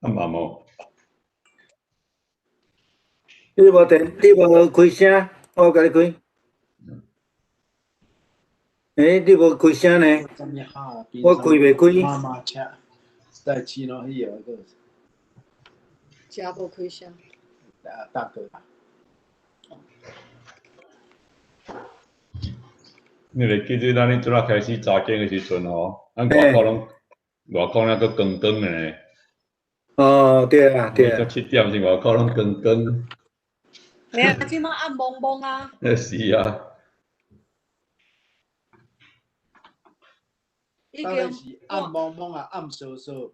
暗暗哦。你無電，你無開聲，我共你開。欸，你無開聲呢？我開袂開。媽媽車在去喏，彼個個。遮無開聲。啊，大哥。你會記得咱咧拄仔開始查經的時陣吼，咱外口攏外口還閣光光的呢。哦，對啊，對啊。7點時外口攏光光。沒啊，這馬暗濛濛啊。是啊。到底是暗濛濛啊，暗嗍嗍。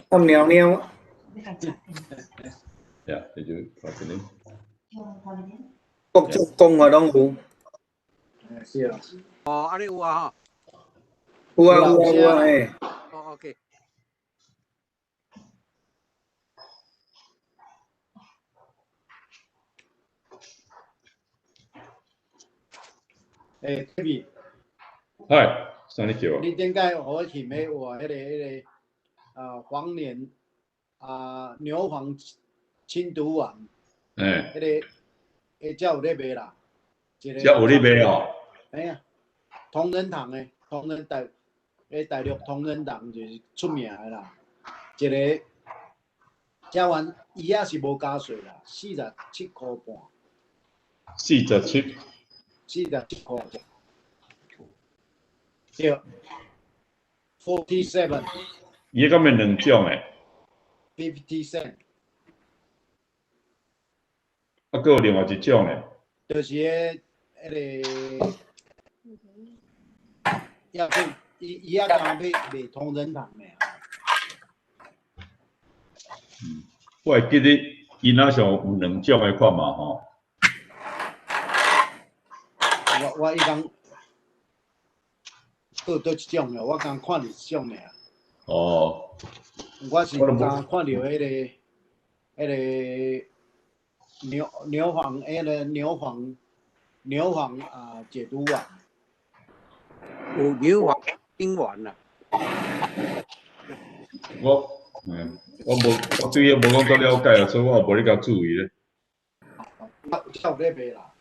暗貓貓。呀，這就看這裡。各種講法攏有。是啊。哦，按呢有啊吼。有啊有啊有啊嘿。哦，OK。欸，Kimi。嗨，啥你叫我？你頂擺予我翕的話，彼個啊，黃連啊，牛黃清毒丸。欸。彼個，欸，遮有咧賣啦。一個。遮有咧賣哦。嘿啊，同仁堂的，同仁大，欸，大陸同仁堂就是出名的啦。一個，食完伊也是無加稅啦，47塊半。47。47塊。對，47。伊敢會兩種的？ 50 cent。啊，閣有另外一種的。就是彼個，抑閣伊伊抑敢買賣同仁堂的。嗯，我會記得伊若像有兩種的款嘛吼。我彼工。閣佗一種爾，我剛看著一種爾。哦。我是剛看著彼個牛黃，彼個牛黃啊解毒丸。有牛黃清丸啦。我無，我對彼無講足了解啊，所以我也無咧共注意咧。啊，有咧賣啦。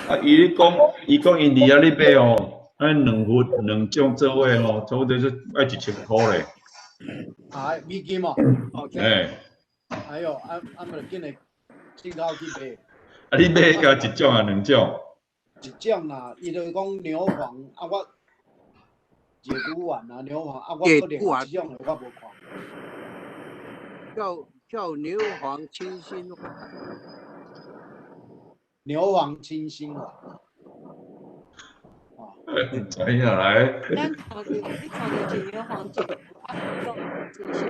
啊，伊咧講，伊講𪜶佇遐咧買哦。按呢兩份兩種做伙吼，差不多說愛1000箍咧。啊，美金哦。欸。哎喲，啊啊，毋就緊來進口去買。啊，你買敢一種啊，兩種？一種啦，伊就講牛黃啊，我解毒丸啊，牛黃啊，我閣另外一種的我無看。叫牛黃清心。牛黃清心丸。毋知影來。咱看著，你看著一牛黃一，啊，講清心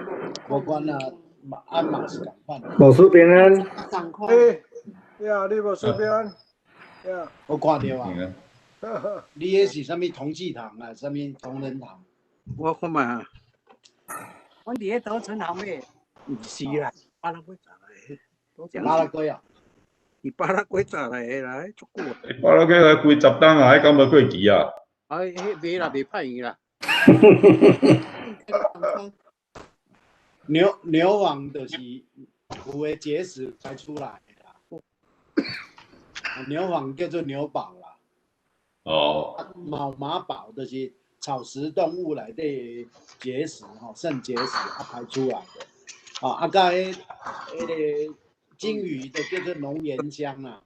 無管啦，嘛啊嘛是仝款。牧師平安。仝款。欸，呀，你牧師平安。呀。我看著啊。你彼是啥物同濟堂啊？啥物同仁堂？我看覓啊。阮佇咧同仁堂買。毋是啦，巴拉圭來的。巴拉圭啊？是巴拉圭來的啦，足久。巴拉圭才幾十冬啊，彼敢無過期啊？哎，彼賣啦，袂歹去啦。牛黃就是有的結石才出來的啦。牛黃叫做牛寶啦。哦。馬寶就是草食動物內底結石吼，腎結石啊排出來的。啊，佮彼個鯨魚就叫做龍涎香啦。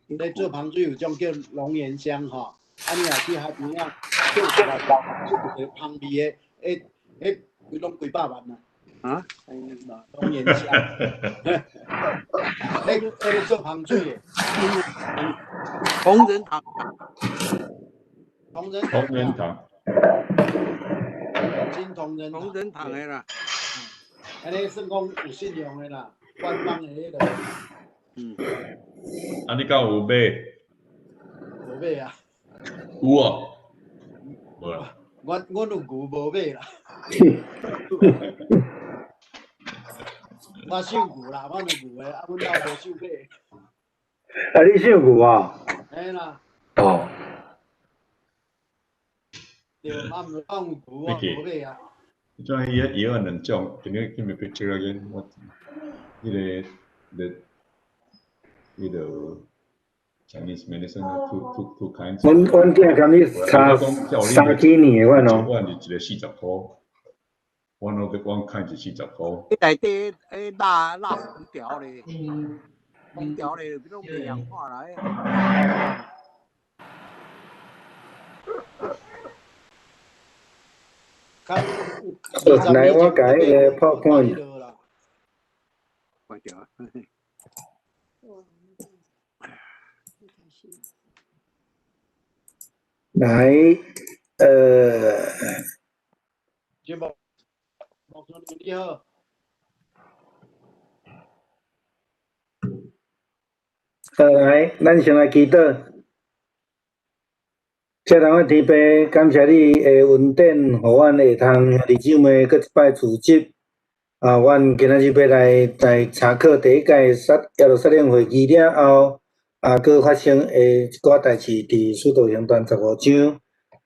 咧做芳水有種叫龍涎香吼，啊你若去海邊仔做一個做一個芳味的，彼彼規攏幾百萬啊！啊？龍涎香，彼彼咧做芳水的。同仁堂。同仁同仁堂。金同仁同仁堂的啦。按呢算講有信用的啦，官方的彼個。嗯。啊，你敢有買？無買啊。有哦。無啦。阮有牛無買啦。我屬牛啦，我有牛的，啊，阮老婆屬馬。啊，你屬牛啊？嘿啦。哦。對，啊，毋講有牛啊，無買啊。怎伊迄藥仔兩種，今日今日去check 啊，我彼個咧，彼個 Chinese medicine two kinds。阮囝共你差三幾年的款哦。一碗是一个40箍，one kind 是40箍。彼內底迄蠟蠟紅條咧，紅條咧，攏袂氧化啦。來，我共彼个 PowerPoint。關掉。來，節目，你好。好，來，咱先來祈禱。聖人的天父，感謝你的恩典，予阮會通兄弟姊妹閣一擺聚集。啊，阮今仔日欲來查考第一屆耶路撒冷會議了後，啊，閣發生的一寡代誌，佇使徒行傳15章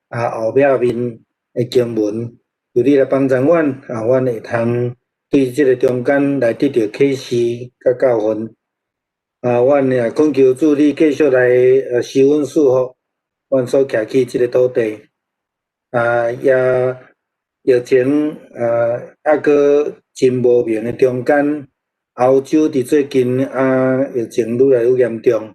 啊後壁面的經文，求你來幫助阮，啊，阮會通對這个中間來得著啟示佮教訓。啊，阮也懇求主你繼續來施恩賜福。阮所徛起這个土地，啊，也疫情啊，猶閣真無明的中間，歐洲佇最近啊，疫情愈來愈嚴重，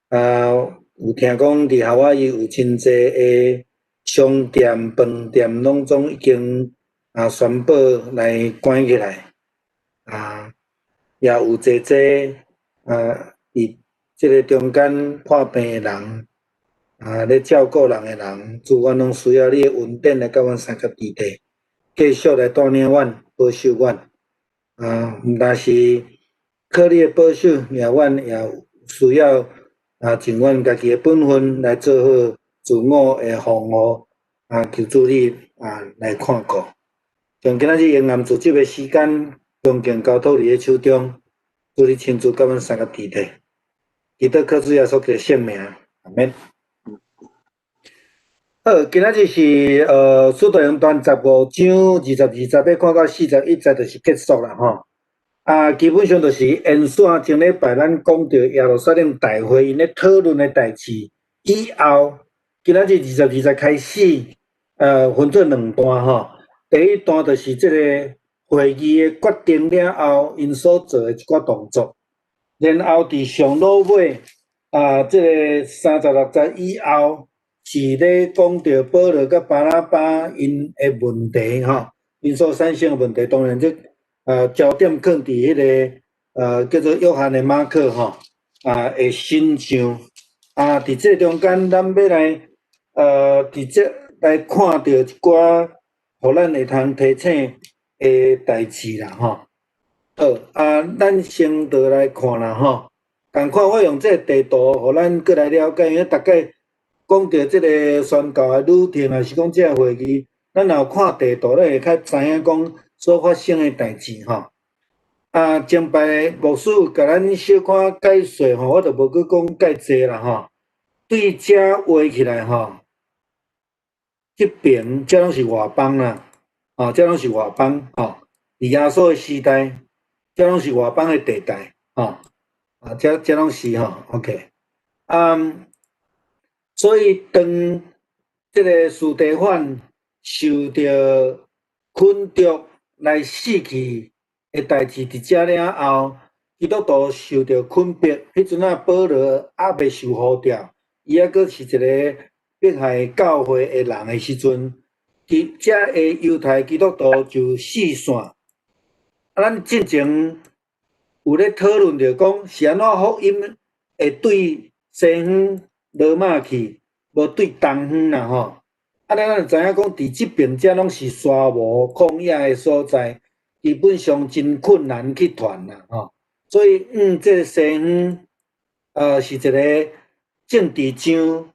啊，有聽講佇夏威夷有真濟的商店、飯店攏總已經啊宣布來關起來，啊，也有濟濟啊，佇這个中間破病的人。啊！咧照顧人的人，主，阮攏需要你的恩典來佮阮相佮佇咧，繼續來帶領阮、保守阮。啊，毋但是靠你的保守，也阮也需要啊，盡阮家己的本分來做好自我的防護。啊，求主你啊來看顧。將今仔日黑暗聚集的時間，恭敬交託你的手中，主你親自佮阮相佮佇咧。祈禱靠主耶穌基督聖名，阿們。好，今仔日是使徒行傳15章22節，欲看到41節就是結束啦吼。啊，基本上就是延續前禮拜咱講著耶路撒冷大會𪜶咧討論的代誌以後，今仔日22節開始，分做兩段吼。第一段就是這个會議的決定了後，𪜶所做的一寡動作，然後佇上落尾啊，這个36節以後。是咧講著保羅佮巴拿巴𪜶的問題吼，𪜶所產生的問題，當然這焦點囥佇彼个叫做約翰的馬可吼啊的身上啊，佇這中間，咱欲來佇這來看著一寡，予咱會通提醒的代誌啦吼。好啊，咱先倒來看啦吼，仝款我用這个地圖，予咱閣來了解，因為逐擺。講著這个宣教的旅程，抑是講這个會議，咱若有看地圖，咱會較知影講所發生的代誌吼。啊，前擺牧師有共咱小可解說吼，我就無閣講介濟啦吼。對遮畫起來吼，這爿這攏是外邦啦，吼，這攏是外邦吼。佇耶穌的時代，這攏是外邦的地帶吼。啊，這攏是吼，OK。啊。所以，當這个司提反受著困著來死去的代誌佇遮了後，基督徒受著困迫，彼陣仔保羅猶未受呼召，伊猶閣是一个迫害教會的人的時陣，佇遮的猶太基督徒就四散。啊，咱進前有咧討論著講，是按怎福音會對西方羅馬去，無對東方啦吼。啊，咱就知影講，佇這爿遮攏是沙漠曠野的所在，基本上真困難去傳啦吼。所以，這个西方，是一个政治上、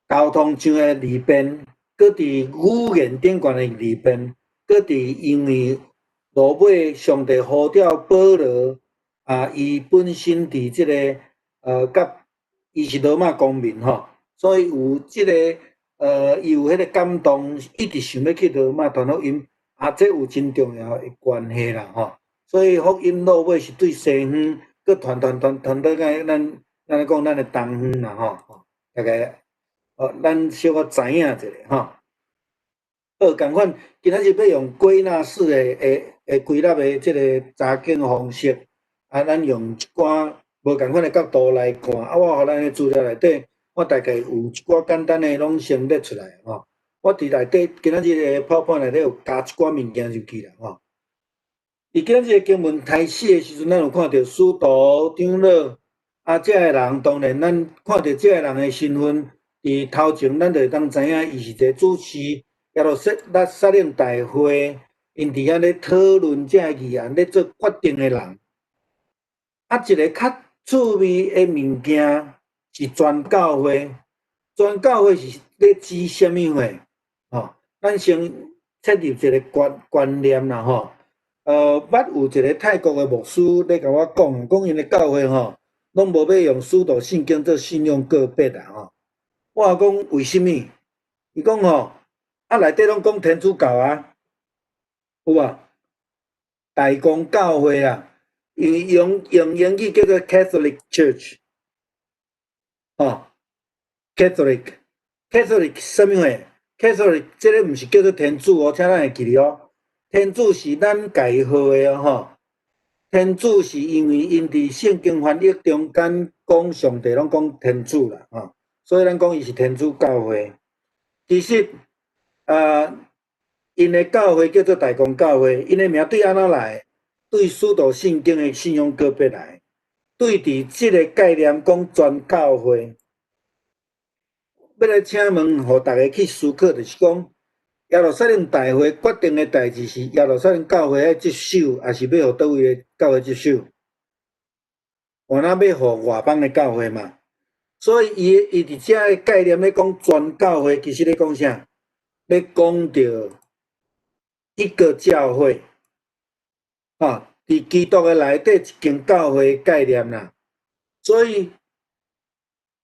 交通上的利便，閣佇語言頂懸的利便，閣佇因為落尾上帝呼召保羅，啊，伊本身佇這个，佮伊是羅馬公民吼，所以有這个伊有彼个感動，一直想欲去羅馬傳福音，啊，這有真重要的關係啦吼。所以福音落尾是對西方，閣傳傳傳傳到咱咱咱講咱的東方啦吼。大概，哦，咱小可知影一下吼。好，仝款，今仔日欲用歸納式的歸納的這个查經方式，啊，咱用一寡無仝款的角度來看，啊，我予咱的資料內底，我大概有一寡簡單的攏先列出來吼。我佇內底今仔日的 PowerPoint 內底有加一寡物件入去啦吼。佇今仔日的經文開始的時陣，咱有看著使徒、長老，啊，這个人當然咱看著這个人的身份，佇頭前咱就會當知影伊是一个主持耶路撒冷大會，𪜶佇遐咧討論這个議案咧做決定的人。啊，一个較趣味的物件是全教會，全教會是咧指啥物貨？吼，咱先設立一个觀念啦吼。捌有一个泰國的牧師咧共我講，講𪜶的教會吼，攏無欲用使徒信經做信仰告別啦吼。我講為啥物？伊講吼，啊內底攏講天主教啊，有無？大公教會啊，因為用英語叫做 Catholic Church，吼，Catholic，Catholic 啥物貨？Catholic 這个毋是叫做天主哦，請咱會記得哦。天主是咱家號的哦，吼。天主是因為𪜶佇聖經翻譯中間講上帝攏講天主啦，吼，所以咱講伊是天主教會。其實，𪜶的教會叫做大公教會，𪜶的名對按怎來？對使徒信經的信仰告別來，對佇這个概念講全教會。欲來請問，予逐家去思考，就是講耶路撒冷大會決定的代誌是耶路撒冷教會愛接手，抑是欲予佗位的教會接手？原來欲予外邦的教會嘛。所以伊伊佇遮个概念咧講全教會，其實咧講啥？咧講著一個教會，啊，佇基督的內底一間教會概念啦。所以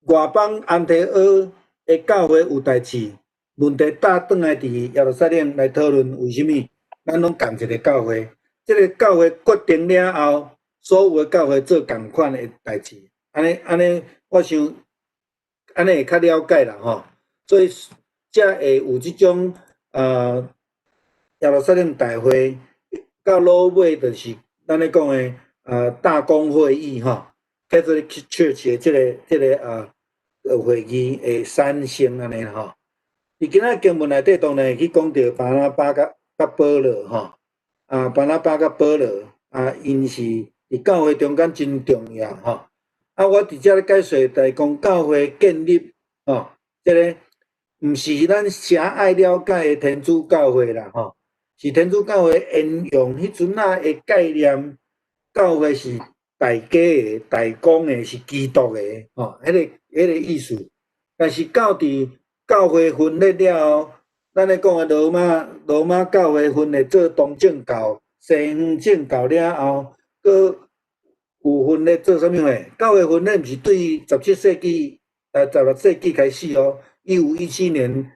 外邦安提阿的教會有代誌，問題帶轉來佇耶路撒冷來討論，為啥物？咱攏仝一个教會，這个教會決定了後，所有的教會做仝款的代誌，按呢按呢，我想按呢會較了解啦吼。所以才會有這種耶路撒冷大會到落尾就是咱咧講的大公會議吼，Catholic Church 的這個會議會產生按呢吼。佇今仔經文內底當然會去講著巴拿巴佮保羅吼，啊巴拿巴佮保羅啊，𪜶是佇教會中間真重要吼。啊，我佇遮咧解說大公教會建立吼，這个毋是咱狹隘了解的天主教會啦吼，是天主教會沿用彼陣仔的概念，教會是大家的、大公的，是基督的吼，彼个意思。但是到佇教會分裂了後，咱咧講的羅馬教會分裂做東正教、西方正教了後，閣有分裂做啥物貨？教會分裂毋是對17世紀、16世紀開始哦，1517年，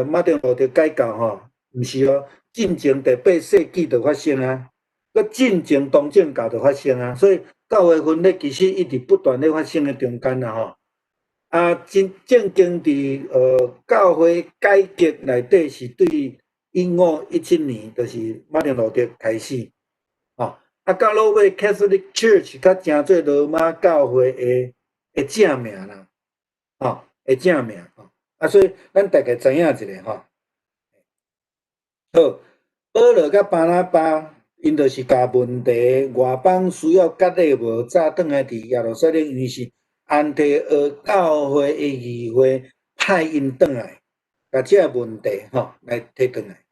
馬丁路德改教吼，毋是哦，進前第八世紀就發生啊，閣進前東正教就發生啊，所以教會分裂其實一直不斷咧發生的中間啦吼。啊，真正經佇教會改革內底是對1517年，就是馬丁路德開始，吼。啊，到落尾 Catholic Church 較成做羅馬教會的正名啦，吼，的正名吼。啊，所以咱大概知影一下吼。好，保羅佮巴拿巴，𪜶就是共問題外邦需要割禮無，早轉來佇耶路撒冷，因為是安提阿教會的議會派𪜶轉來，共這个問題吼來提轉來。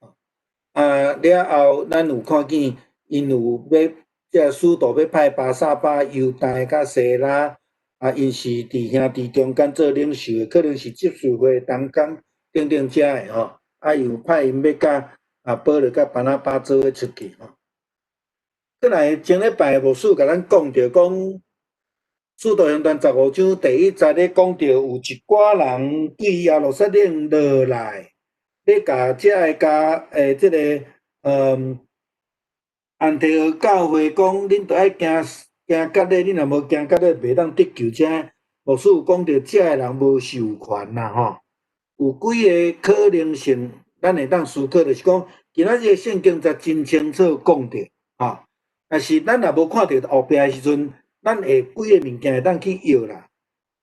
啊，了後咱有看見𪜶有欲這使徒欲派巴撒巴、猶大佮西拉，啊，𪜶是佇兄弟中間做領袖的，可能是執事會同工等等遮的吼。啊，又派𪜶欲佮保羅佮巴拿巴做伙出去吼。過來前禮拜牧師共咱講著講，使徒行傳十五章第一節咧講著有一寡人對耶路撒冷落來，咧共遮个共這个安提阿教會講，恁著愛行行割禮，恁若無行割禮，袂當得救。遮牧師有講著，遮个人無授權啦吼。有幾个可能性，咱會當思考，就是講，今仔日个聖經才真清楚講著，吼。但是咱若無看著後壁的時陣，咱會幾个物件會當去臆啦。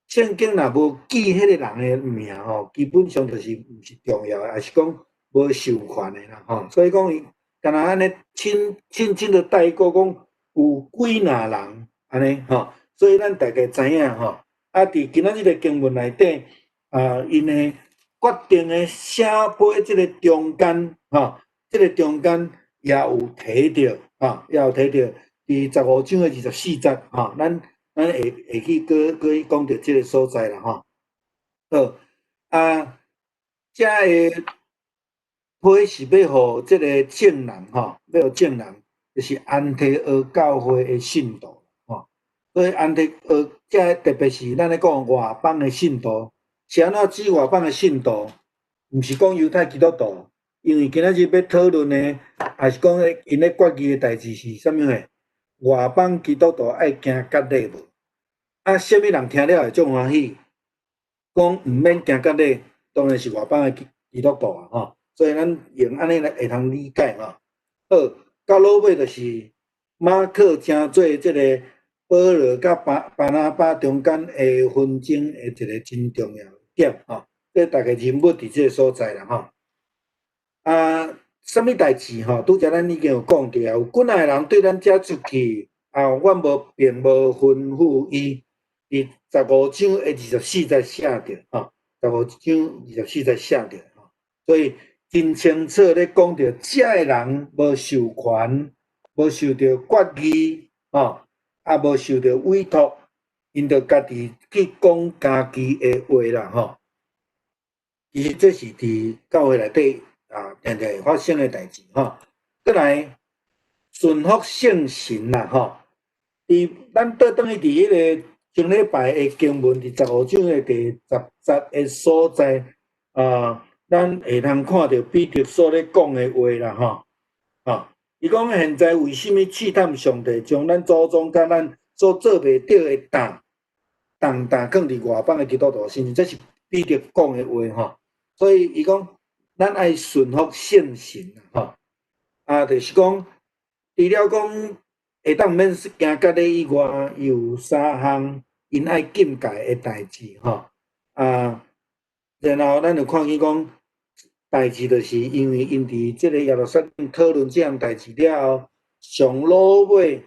聖經若無記彼个人的名吼，基本上就是毋是重要的，抑是講無授權的啦吼。所以講伊敢若按呢輕輕輕的帶過講有幾若人按呢吼，所以咱大家知影吼。啊，佇今仔日个經文內底啊，𪜶的決定的寫批這个中間吼，這个中間也有提著吼，也有提著佇十五章的24節吼，咱會去閣閣去講著這个所在啦吼。好，啊，遮个批是欲予這个眾人吼，欲予眾人，就是安提阿教會的信徒吼。所以安提阿遮特別是咱咧講外邦的信徒，是按怎指外邦的信徒？毋是講猶太基督徒，因為今仔日欲討論的，抑是講咧𪜶咧決議的代誌是啥物貨？外邦基督徒愛行割禮無？啊，啥物人聽了會足歡喜？講毋免行割禮，當然是外邦的基督徒啊！吼，所以咱用按呢來會通理解吼。好，到落尾就是馬克成做這个保羅佮巴拿巴中間的紛爭的一个真重要的點吼。這大概人物佇這个所在啦吼。啊，啥物代誌吼？拄才咱已經有講著啊，有幾若个人對咱遮出去，啊，阮無並無吩咐伊。佇十五章的二十四節寫著吼，十五章二十四節寫著吼，所以真清楚咧講著，遮个人無授權，無受著決議，吼，啊無受著委託，𪜶就家己去講家己的話啦，吼。其實這是佇教會內底啊，定定會發生的代誌，吼。閣來順服聖神啦，吼。佇咱倒轉去佇彼个上禮拜的經文，佇十五章的第10節的所在，啊，咱會通看著彼得所咧講的話啦，吼。啊，伊講現在為啥物試探上帝，將咱祖宗佮咱所做袂著的擔，重擔囥佇外邦的基督徒身上，這是彼得講的話，吼。所以伊講，咱愛順服聖神，吼。啊，就是講，除了講會當免行割禮以外，有三項𪜶愛禁戒的代誌，吼。啊，然後咱就看見講，代誌就是因為𪜶佇這个耶路撒冷討論這項代誌了後，上落尾，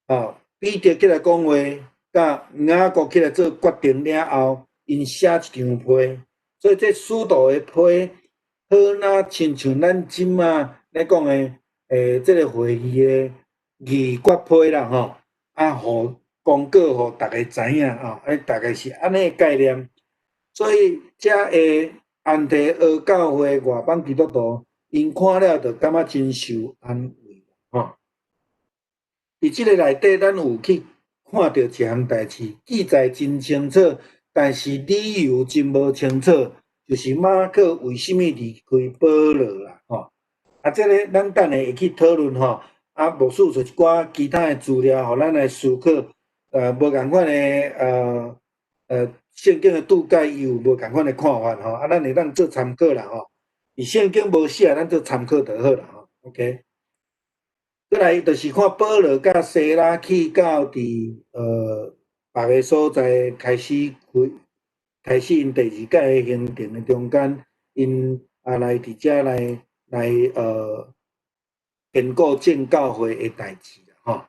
啊，彼得起來講話，佮雅各起來做決定了後，𪜶寫一張批，所以這使徒的批，好若親像咱這馬咧講的，這个會議的議決批啦，吼，啊，予公告予逐家知影，吼，啊，大概是按呢概念。所以遮个安提阿教會外邦基督徒，𪜶看了就感覺真受安慰，吼。佇這个內底，咱有去看著一項代誌，記載真清楚，但是理由真無清楚，就是馬可為啥物離開保羅啦，吼。啊，這个咱等下會去討論吼。啊，牧師有揣一寡其他的資料，予咱來思考。無仝款的，聖經的注解伊有無仝款的看法吼。啊，咱會當做參考啦吼。佇聖經無寫，咱做參考就好啦吼。OK。過來就是看保羅佮西拉去到佇別个所在開始開開始𪜶第二擺的行程的中間，𪜶啊來佇遮來堅固眾教會的代誌啦吼。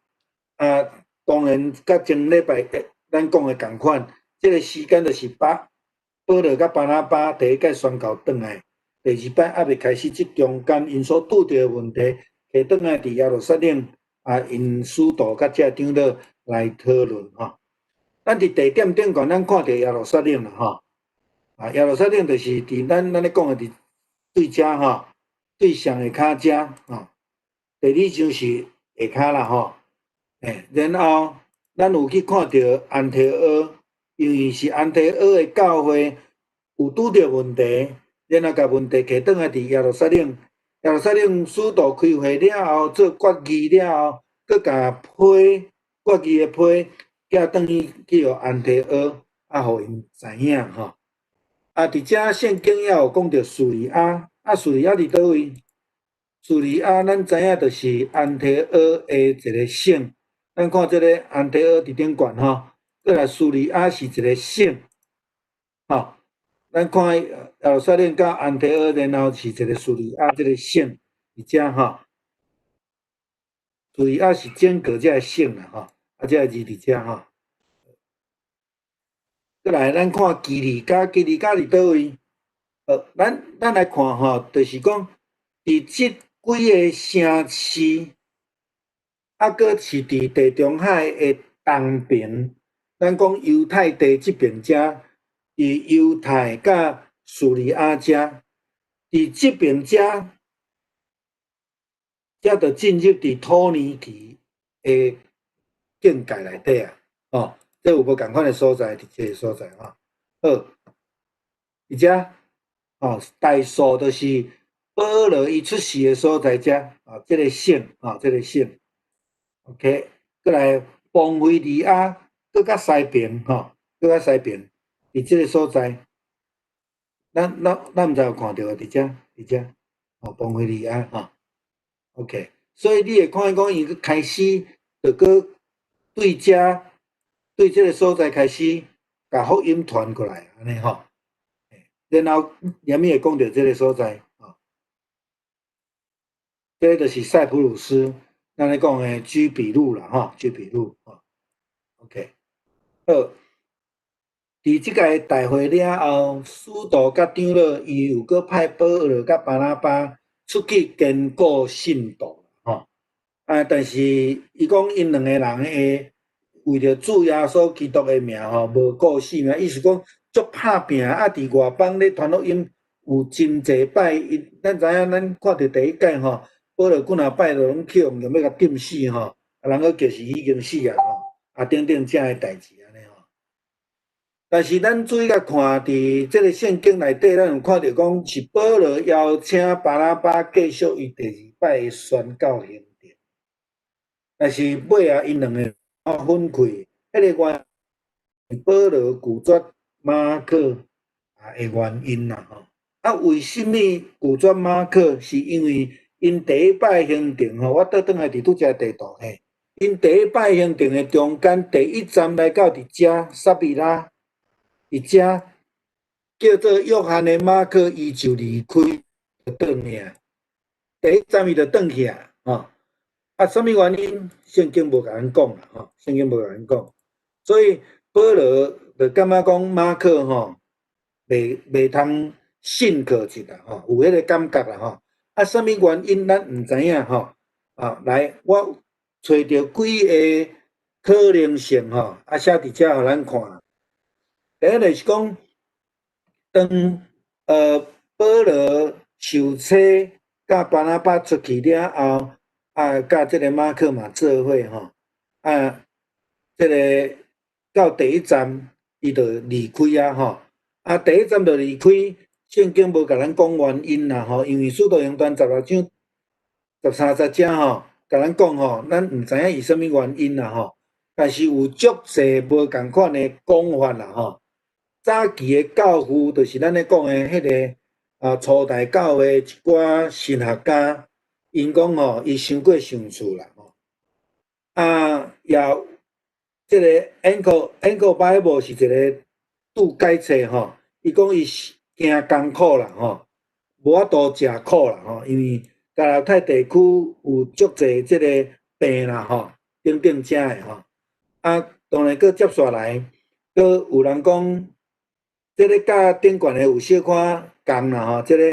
啊，當然佮前禮拜咱講的仝款，這个時間就是保羅佮巴拿巴第一擺宣教轉來，第二擺猶未開始，這中間𪜶所拄著的問題，提轉來佇耶路撒冷啊，𪜶使徒佮遮長老來討論吼。咱佇地點頂懸，咱看著耶路撒冷啦吼。啊，耶路撒冷就是佇咱咧講的佇對遮吼，對上下跤遮吼。第二張是下跤啦吼，然後咱有去看著安提阿，因為是安提阿的教會有拄著問題，然後共問題提轉來佇耶路撒冷。耶路撒冷使徒開會了後，做決議了後，閣共批決議的批寄轉去去予安提阿，啊，予𪜶知影吼。啊，佇遮聖經也有講著敘利亞，啊，敘利亞佇佗位？敘利亞咱知影就是安提阿的一個省。咱看這个安提阿佇頂懸吼，過來敘利亞是一個省，吼。咱看耶路撒冷佮安提阿，然後是一個敘利亞這个省佇遮吼。敘利亞是整個這个省啦吼，啊，這个字佇遮吼。過來，咱看基利家，基利家佇佗位？咱來看吼，就是講佇這幾个城市，啊，閣是佇地中海的東邊，咱講猶太地這邊遮，佇猶太佮敘利亞遮，佇這邊遮，才著進入佇土耳其的境界內底啊，吼，這有無仝款的所在？佇這个所在吼。好，佇遮，吼，大數就是保羅伊出世的所在遮，啊，這个省，啊，這个省。OK，過來磅非利亞，閣較西邊，吼，閣較西邊，佇這个所在，咱毋知有看著無？佇遮，佇遮，吼，磅非利亞，吼。OK，所以你會看見講，伊開始就閣對遮，對這个所在開始共福音傳過來，按呢吼。然後連咪會講著這个所在，吼，這个就是塞浦路斯，咱咧講的居比路啦，吼，居比路，吼。OK，好，佇這个大會了後，使徒佮長老伊有閣派保羅佮巴拿巴出去堅固信徒，吼。啊，但是伊講𪜶兩個人會為著主耶穌基督的名吼，無顧性命，意思講足拍拚啊！佇外邦咧傳福音有真濟擺，𪜶咱知影，咱看著第一屆吼，保羅幾若擺就攏去予𪜶欲共釘死吼，啊，人閣叫是已經死啊吼，啊等等遮个代誌按呢吼。但是咱注意共看，佇這个聖經內底，咱有看著講是保羅邀請巴拿巴繼續伊第二擺的宣教行程，但是尾仔𪜶兩个分開，彼个原因保羅拒絕馬可啊的原因啦吼。啊，為啥物拒絕馬可？是因為𪜶第一擺行程吼，我倒轉來佇拄才地圖嘿，𪜶第一擺行程的中間第一站來到佇遮薩比拉，佇遮叫做約翰的馬可，伊就離開轉去啊。第一站伊就轉去啊，吼。啊，啥物原因？聖經無共咱講啦，吼，聖經無共咱講。所以保羅就感覺講馬可吼，袂通信靠一啦，吼，有彼个感覺啦，吼。啊，啥物原因咱毋知影吼。啊，來，我揣著幾个可能性吼，啊，寫佇遮予咱看。第一个是講，當保羅受洗，佮巴拿巴出去了後，啊，佮這个馬可嘛做伙吼，啊，這个到第一站，伊就離開啊吼，啊，第一站就離開，聖經無共咱講原因啦吼，因為使徒行傳16章13節遮吼，共咱講吼，咱毋知影伊啥物原因啦吼，但是有足濟無仝款的講法啦吼。早期的教父就是咱咧講的彼个啊，初代教會一寡神學家，𪜶講吼，伊傷過相處啦吼。啊，也這个 Anchor Bible 是一个注解冊吼，伊講伊是驚艱苦啦吼，無法度食苦啦吼，因為加勒泰地區有足濟這个病啦吼，等等遮的吼。啊，當然閣接紲來，閣有人講，這个佮頂懸的有小可仝啦吼，這个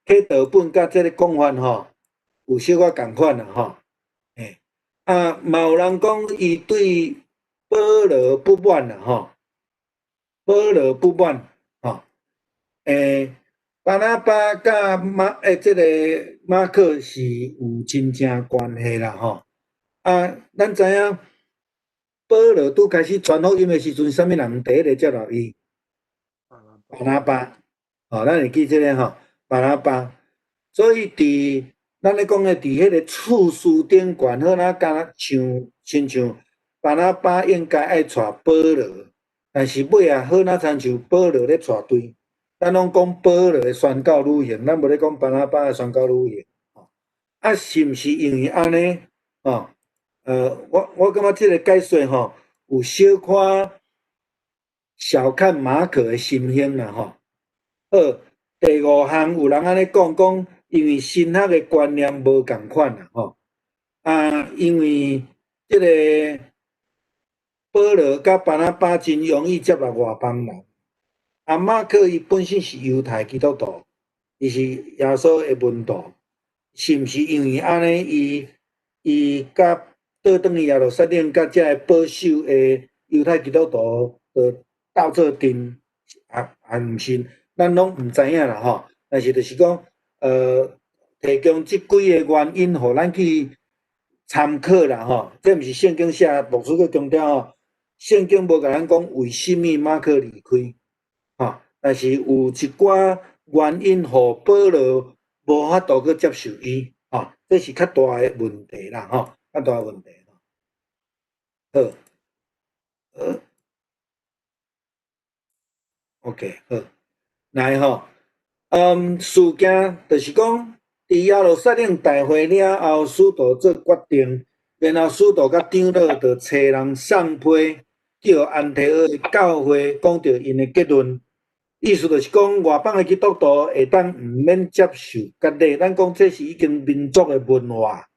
啟德本佮這个講法吼，有小可仝款啦吼。嘿，啊，嘛有人講伊對保羅不滿啦吼，保羅不滿吼，巴拿巴佮這个馬可是有親情關係啦吼。啊，咱知影。保羅拄開始傳福音的時陣，啥物人第一個接納伊？巴拿巴，吼，咱會記這個吼，巴拿巴。所以佇咱咧講的佇彼個次序頂懸，好若敢若像親像巴拿巴應該愛帶保羅，但是尾仔好若親像保羅咧帶隊。咱攏講保羅的宣教旅行，咱無咧講巴拿巴的宣教旅行。啊，是毋是因為按呢？吼，我感覺這個解說吼，有小可小看馬可的心胸啦吼。好，第五項有人按呢講講，因為神學的觀念無仝款啦吼。啊，因為這個保羅佮巴拿巴真容易接納外邦人。啊，馬可伊本身是猶太基督徒，伊是耶穌的門徒，是毋是因為按呢？伊佮倒轉去耶路撒冷，佮遮个保守的猶太基督徒就鬥做陣，也毋是，咱攏毋知影啦吼。但是就是講，提供這幾个原因，予咱去參考啦吼。這毋是聖經寫，牧師閣強調吼，聖經無共咱講為啥物馬可離開，吼，但是有一寡原因，予保羅無法度閣接受伊，吼，這是較大的問題啦，吼，較大的問題。好，好，OK，好，來吼，事件就是講，佇耶路撒冷大會了後，使徒做決定，然後使徒佮長老就差人送批，叫安提阿的教會講著𪜶的結論，意思就是講，外邦的基督徒會當毋免接受割禮，咱講這是已經民族的文化，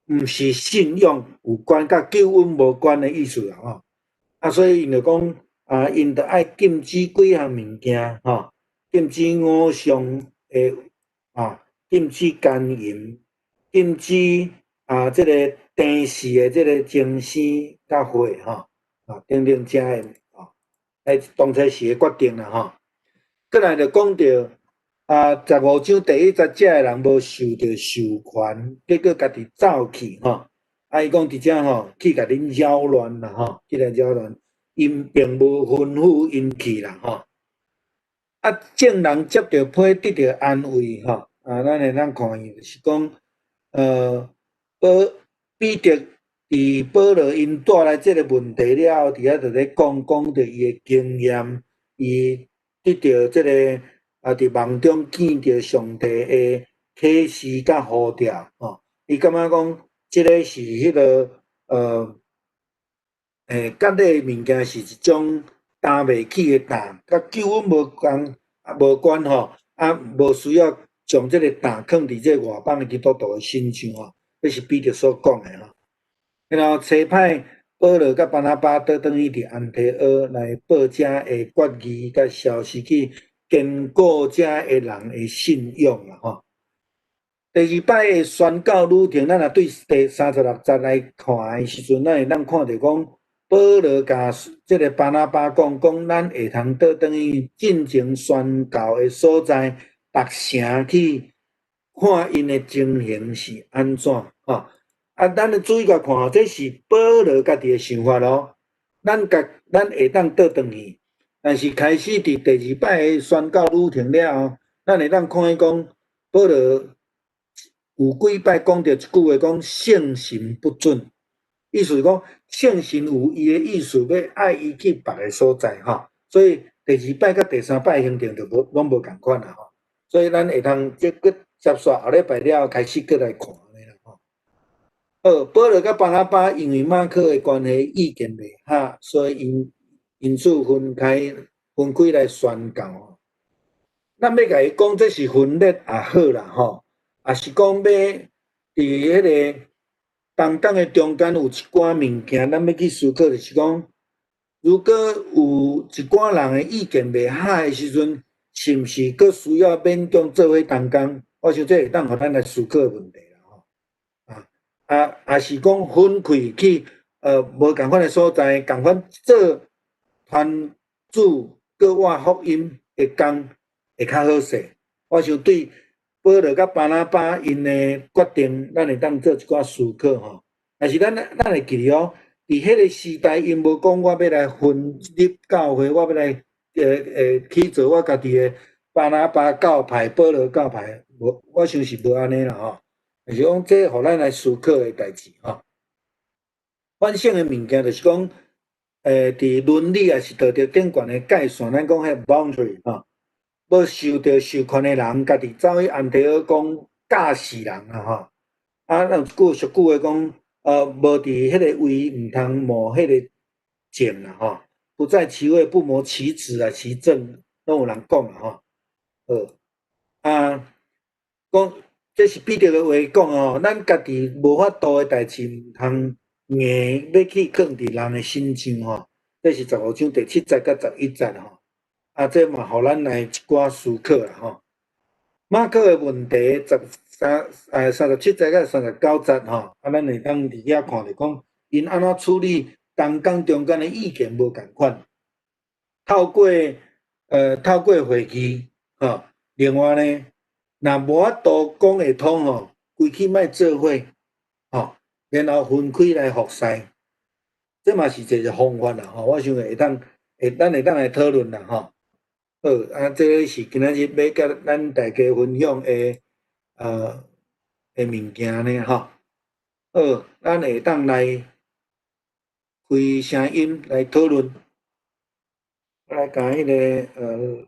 毋是信仰有關，佮救恩無關的意思啦吼。啊，所以𪜶就講，啊，𪜶就愛禁止幾項物件吼，禁止偶像的啊，禁止姦淫，禁止啊，這个電視的這个精生佮血吼，啊等等遮的吼，彼當初時的決定啦吼。閣來就講著啊，15章第1節，遮的人無受著授權，結果家己走去吼。啊，伊講佇遮吼去共恁擾亂啦吼，去來擾亂，𪜶並無吩咐𪜶去啦吼。啊，眾人接著批得著安慰吼。啊，咱會當看伊就是講，保彼得佇保羅𪜶帶來這个問題了後，佇遐就咧講講著伊的經驗，伊得著這个啊，佇夢中見著上帝的啟示佮呼召吼。伊感覺講，這个是彼个割禮物件是一種擔袂起的擔，佮救恩無關無關吼，啊，無需要將這个擔囥佇這个外邦的基督徒的身上吼，這是彼得所講的吼。然後差派保羅佮巴拿巴倒轉去佇安提阿來報遮的決議佮消息，去堅固遮的人的信仰啦吼。第二擺的宣教旅程，咱若對第36節來看的時陣，咱會當看著講，保羅共這个巴拿巴講，講咱會通倒轉去進前宣教的所在，逐城去看𪜶的情形是按怎吼。啊，咱著注意共看吼，這是保羅家己的想法咯。咱會當倒轉去，但是開始佇第二擺的宣教旅程了後，咱會當看見講，保羅有幾擺講著一句話，講聖神不准，意思是講聖神有伊的意思，欲愛伊去別个所在吼。所以第二擺佮第三擺行程就無攏無仝款啦吼。所以咱會通這閣接續後禮拜了後開始閣來看按呢啦吼。好，保羅佮巴拿巴因為馬可的關係意見袂合，所以𪜶因此分開來宣教。咱欲共伊講這是分裂也好啦吼，也是講欲佇彼个同工的中間有一寡物件，咱欲去思考，就是講，如果有一寡人的意見袂合的時陣，是毋是閣需要勉強做伙同工？我想這會當予咱來思考的問題啦吼。啊，抑是講分開去，無仝款的所在，仝款做傳主閣活福音的工會較好勢。我想對保羅佮巴拿巴𪜶的決定，咱會當做一寡思考吼。但是咱會記得哦，佇佇彼个時代，𪜶無講我欲來分立教會，我欲來去做我家己的巴拿巴教派、保羅教派，無，我想是無按呢啦吼。就是講，這予咱來思考的代誌吼。反省的物件就是講，佇倫理抑是道德頂懸的界線，咱講彼 boundary 吼，欲受著授權的人，家己走去安提阿講教示人啊吼。啊，有一句俗語話講，無佇彼个位，毋通謀彼个政啦吼。不在其位，不謀其職啊，其政，攏有人講啦吼。好，啊，講這是彼得的話講哦，咱家己無法度的代誌，毋通硬欲去囥佇人的身上吼。這是15章第7節佮11節吼。啊，這嘛予咱來一寡思考啦吼。馬可的問題13 37節佮39節吼，啊，咱會當佇遐看著講，𪜶按怎處理同工中間的意見無仝款，透過會議吼，另外呢，若無法度講會通吼，規氣莫做伙吼，然後分開來服侍，這嘛是一個方法啦吼。我想會當會咱會當來討論啦吼。好，啊，這個是今仔日欲佮咱大家分享的物件呢吼。好，咱會當來開聲音來討論。我來共彼個。